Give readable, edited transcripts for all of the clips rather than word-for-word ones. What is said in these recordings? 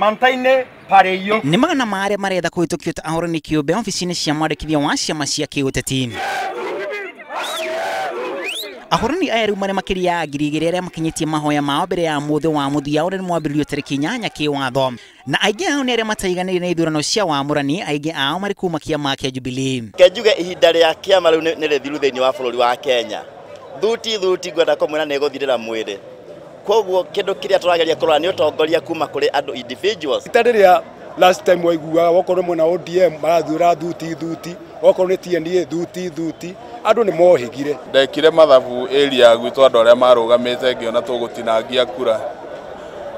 Mountain Pareyo. Nĩ magana ma arĩa maretha kũhĩtũkio ta ahũrani kĩũmbe obici-inĩ cia mwandĩkithia wa ciama cia kĩũteti. Ahũrani aya rĩu marĩ makĩria ya 2,000 arĩa makinyĩtie mahoya mao mbere ya mũthĩ wa mũthia ũrĩa nĩ mwambĩrĩrio tarĩki 8 kĩwatho. Na aingĩ ao nĩ arĩa mataiganĩire na ithurano cia wamũrani, aingĩ ao marĩ kuma kĩama kĩa Jubilee. Kenjuge ihinda rĩa kĩama rĩu nĩ rĩthiru thĩinĩ wa bũrũri wa Kenya. Thuti thuti ngwenda kũmwĩra nĩ ĩgũthirĩra mwĩrĩ. Koguo kĩndũ kĩrĩa tũrageria kũrora nĩ ũtongoria kuma kũrĩ andũ individuals. Ita rĩrĩa last time waiguaga wakorwo mwena ODM marathura thuti thuti, wakorwo nĩ TNA thuti thuti, andũ nĩ mohĩgire. Ndekire mathabu area gwitũ andũ arĩa marũgamĩte ngĩona tũgũtinangia kura.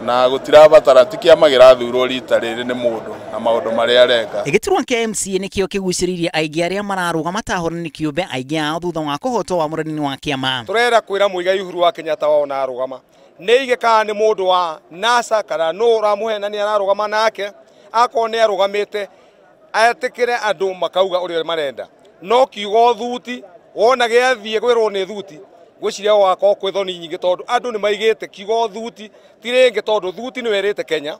Na gũtirabatara ti kĩama gĩrathurwo rita rĩrĩ nĩ mũndũ na maũndũ marĩa areka. Gĩturwa kĩa MCA nĩkĩo kĩgucĩrĩirie aingĩ arĩa mararũgama ta ahũrani kĩũmbe, aingĩ ao thutha wa kũhotwo wamũrani wa kĩama. Tũrera kwĩra Muigai Uhuru wa Kenyatta wao na arũgama. Nĩ ige kana nĩ mũndũ wa NASA kana nũ ũramũhenania ararũgama nake, akorwo nĩ arũgamĩte etĩkĩre andũ makauga ũrĩa marenda. No kiugo thuti wona gĩathiĩ kwĩrwo nĩ thuti, ngwĩciria gũgakorwo kwĩ thoni nyingĩ tondũ andũ nĩ maigĩte kiugo thuti ti rĩngĩ tondũ thuti nĩ werĩte Kenya.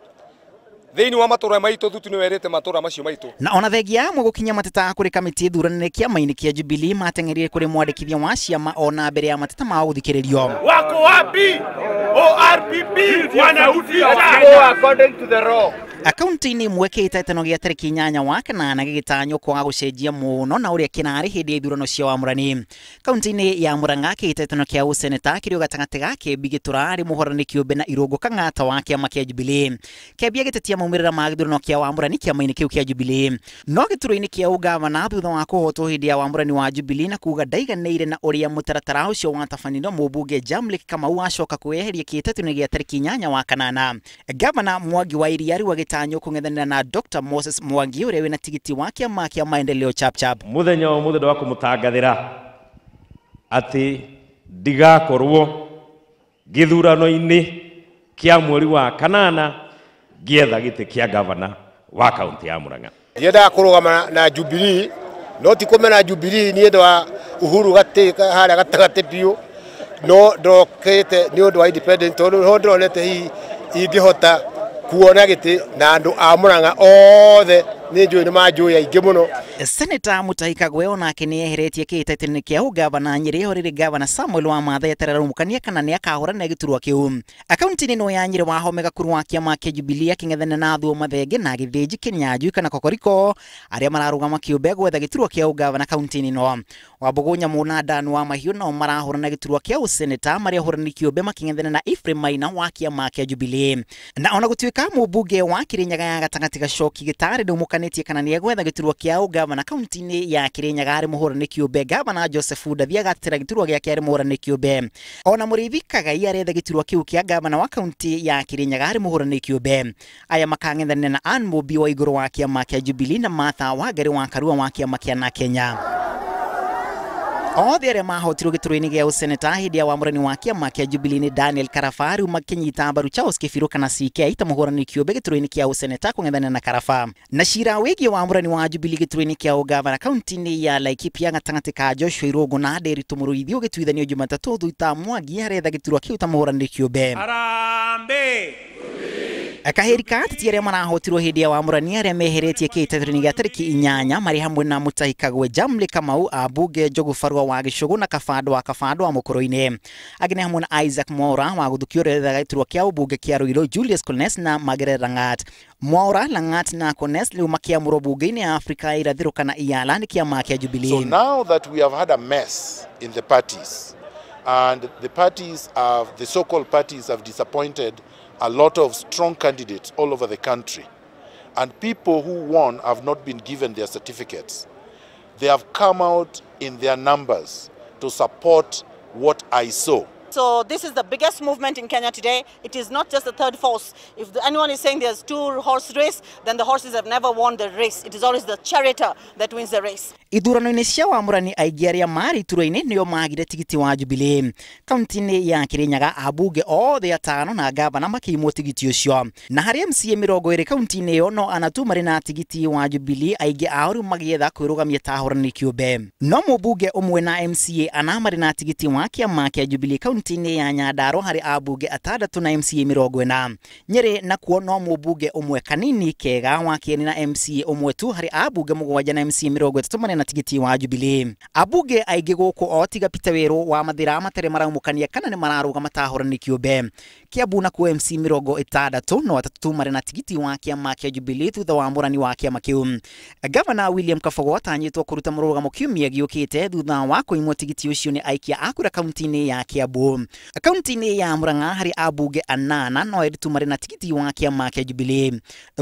Thĩinĩ wa matũra maitũ thuti nĩ werĩte matũra macio maitũ. Na ona thengia amwe gũkinya mateta kũrĩ kamĩtĩ thuranĩre kĩama-inĩ kĩa Jubilee mateng'erire kũrĩ mwandĩkithia wa ciama ona mbere ya mateta mao gũthikĩrĩrio. Wako wapi? ORPP wanauficha according to the law. Akaunti-inĩ ĩmwe kĩhĩtahĩtano gĩa tarĩki 8 wa kanana gĩgĩtanywo kwaga gũcenjia mũno na ũrĩa kĩrarĩ hĩndĩ ya ithurano cia wamũrani. Kaunti-inĩ ya Murang'a kĩhĩtahĩtano kĩa ũseneta kĩrĩ gatagatĩ ga Kĩmbi Gĩtũra arĩ mũhũrani kĩũmbe na Irũngũ Kang'ata wa kĩama kĩa Jubilee. Kĩmbi agĩtetia maumĩrĩra ma gĩthurano kĩa wamũrani kĩama-inĩ kĩu kĩa Jubilee. No gĩturwa-inĩ kĩa ũgavana thutha wa kũhotwo hĩndĩ ya wamũrani wa Jubilee na kuga ndaiganĩire na ũrĩa mũtaratara ũcio watabanĩrio, mũmbunge Jamlek Kamau acoka kwĩyeheria kĩhĩtahĩtano gĩa tarĩki 8 wa kanana. Gavana Mwangi wa Iria rĩu agĩtanywo kũng'ethanĩra na Dr. Moses Mwangi ũrĩa wĩna tigiti wa kĩama kĩa Maendeleo Chapchap. Mũthenya wa ũmũthĩ ndwakũmũtangathĩra atĩ ndigakorwo gĩthurano-inĩ kĩa mweri wa kanana ngĩetha gĩtĩ kĩa gavana wa kaunti ya Murang'a. Ndiendaga kũrũgama na Jubilee, no ti kũmena Jubilee nĩ ũndũ wa Uhuru gatĩ harĩa gatagatĩ biũ, no ndokĩte nĩ ũndũ wa independent tondũ ho ndĩronete hihi ingĩhota kuona gĩtĩ na andũ a Murang'a othe nĩ njũĩ nĩ manjũĩ aingĩ mũno. Senator Mutahi Kagwe onake nĩ eheretie kĩhĩtahĩtano kĩa ũgavana Nyĩrĩ ho rĩrĩ gavana Samuel Wamathai atararũmũkania kana nĩ akahũrana gĩturwa kĩu. Akaunti-inĩ ĩno ya Nyĩrĩ Wahome Gakuru wa kĩama kĩa Jubilee akĩng'ethanĩra na Thuo Mathenge na Gĩthĩnji Kĩnyanjui kana Kokoriko arĩa mararũgama kĩũmbe gwetha gĩturwa kĩa ũgavana kaunti-inĩ ĩno. Wambũgũ Nyamũ na Dan wa Mahiũ nao marahũrana gĩturwa kĩa ũseneta marĩa ahũrani kĩũmbe makĩng'ethanĩra na Ephraim Maina wa kĩama kĩa Jubilee. Na ona gũtuĩka mũmbunge wa Kĩrĩnyaga ya gatagatĩ Gacoki Gĩtarĩ nĩũmũkanĩtie kana nĩ egwetha gĩturwa kĩa ũgavana kaunti-inĩ ya Kĩrĩnyaga arĩ mũhũrani kĩũmbe, gavana Joseph Ndathi agatĩra gĩturwa gĩake arĩ mũhũrani kĩũmbe. Ona Mũrĩithi Kagai aretha gĩturwa kĩu kĩa gavana wa kaunti ya Kĩrĩnyaga arĩ mũhũrani kĩũmbe. Aya makang'ethanĩra na Ann Mũmbi wa Igũrũ wa kĩama kĩa Jubilee na Martha Wangari wa Karua wa kĩama kĩa Na Kenya. Othe arĩa mahotirwo gĩturwa-inĩ gĩa ũseneta hĩndĩ ya wamũrani wa kĩama kĩa Jubilee nĩ Daniel Karaba rĩu makĩnyita mbaru Charles Kĩbirũ kana CK ta mũhũrani kĩũmbe gĩturwa-inĩ kĩa ũseneta kũng'ethanĩra na Karaba. Na cira wĩgiĩ wamũrani wa Jubilee gĩturwa-inĩ kĩa ũgavana kaunti-inĩ ya Laikipia gatagatĩ ka Joshua Irũngũ na Nderitu Mũrũithi ũgĩtuithanio Jumatatũ thutha Mwangi aretha gĩturwa kĩu ta mũhũrani kĩũmbe. Harambee! Kahĩri ka ateti arĩa marahotirwo hĩndĩ ya wamũrani arĩa meheretie kĩhĩtahĩtano gĩa tarĩki 8 marĩ hamwe na Mutahi Kagwe, Jamley Kamau, ambunge Njogu Barua wa Gĩcũgũ na Kabando wa Kabando wa Mũkũrũ-inĩ. Angĩ nĩ hamwe na Isaac Mwaura wa Gũthukio ũrĩa ũrethaga gĩturwa kĩa ũmbunge kĩa Ruiru, Julius Kones na Margaret Langat. Mwaura, Langat na Kones rĩu makĩamũrwo bunge-inĩ ya Afrika ya Irathĩro kana IALA nĩ kĩama kĩa Jubilee. So now that we have had a mess in the parties, and the parties have, the so-called parties have disappointed a lot of strong candidates all over the country, and people who won have not been given their certificates. They have come out in their numbers to support what I saw. So this is the biggest movement in Kenya today. It is not just the third force. If anyone is saying there's two horse race, then the horses have never won the race. It is always the charioteer that wins the race. Ithurano-inĩ cia wamũrani aingĩ arĩa marĩ iturwa-inĩ nĩo magire tigiti wa Jubilee. Kaunti-inĩ ya Kirinyaga ambunge othe atano na gavana makĩimwo tigiti ũcio. Na harĩ MCA 20 kaunti-inĩ ĩyo no ana tu marĩ na tigiti wa Jubilee, aingĩ ao rĩu magĩetha kwĩrũgamia ta ahũrani kĩũmbe. No mũmbunge ũmwe na MCA ana marĩ na tigiti wa kĩama kĩa Jubilee kaunti-inĩ ya Nyandarua harĩ ambunge 6 na MCA 40. Nyeri nakuo no mũmbunge ũmwe kanini kega wa Kieni na MCA ũmwe tu harĩ ambunge 7 na MCA 30 marĩ na tigiti wa Jubilee. Ambunge aingĩ gũkũ o tiga Peter Weru wa Mathira matarĩ maraumũkania kana nĩ mararũgama ta ahũrani kĩũmbe. Kiambu nakuo MC 60 no 3 tu marĩ na tigiti wa kĩama kĩa Jubilee thutha wa mũrani wa kĩama kĩu. Gavana William Kabogo atanyĩtwo kũruta mũrũgamo kiumia gĩũkĩte thutha wa kũimwo tigiti ũcio nĩ aikia a kura kaunti-inĩ ya Kiambu. Kaunti-inĩ ya Murang'a harĩ ambunge 8 no 2 tu marĩ na tigiti wa kĩama kĩa Jubilee.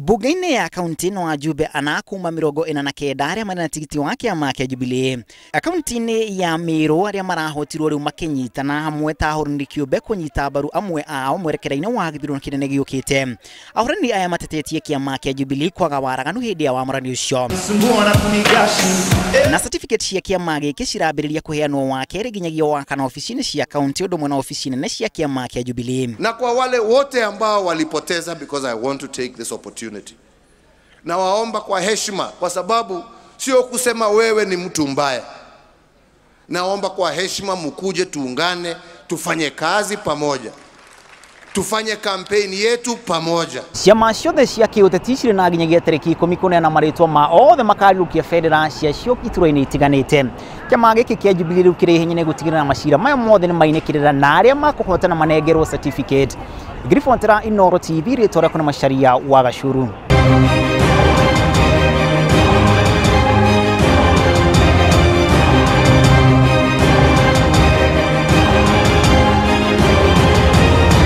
Bunge-inĩ ya kaunti no ajumbe 4 kuma 49 arĩa marĩ na tigiti wa kĩama kĩa Jubilee. Kaunti-inĩ ya Meru arĩa marahotirwo rĩu makĩnyitana hamwe ta ahũrani kĩũmbe kũnyita mbaru amwe ao mwerekera-inĩ wa gĩthurano kĩnene gĩũkĩte. Ahũrani aya matetetie kĩama kĩa Jubilee kwaga waraganu hĩndĩ ya wamũrani ũcio. Na certificate cia kĩama gĩkĩ cirambĩrĩria kũheanwo wa kerĩ nginyagia wa kana ofici-inĩ cia kaunti ũndũ ũmwe na ofici nene cia kĩama kĩa Jubilee. Na kwa wale wote ambao walipoteza, because I want to take this opportunity, na waomba kwa heshima, kwa sababu sio kusema wewe ni mtu mbaya. Naomba kwa heshima mkuje, tuungane, tufanye kazi pamoja, tufanye kampeni yetu pamoja. Ciama ciothe cia kĩũteti cirĩ na nginyagia tarĩki 10 kũneana marĩtwa ma othe makariũkia bendera ciacio iturwa-inĩ itiganĩte. Kĩama gĩkĩ kĩa Jubilee rĩu kĩrĩ ihenya-inĩ gũtigĩrĩra macira maya mothe nĩmainĩkĩrĩra na arĩa makũhotana manengerwo certificate. Ngiribontera Inooro TV, rĩtwa rĩakwa nĩ Macharia wa Gacuru.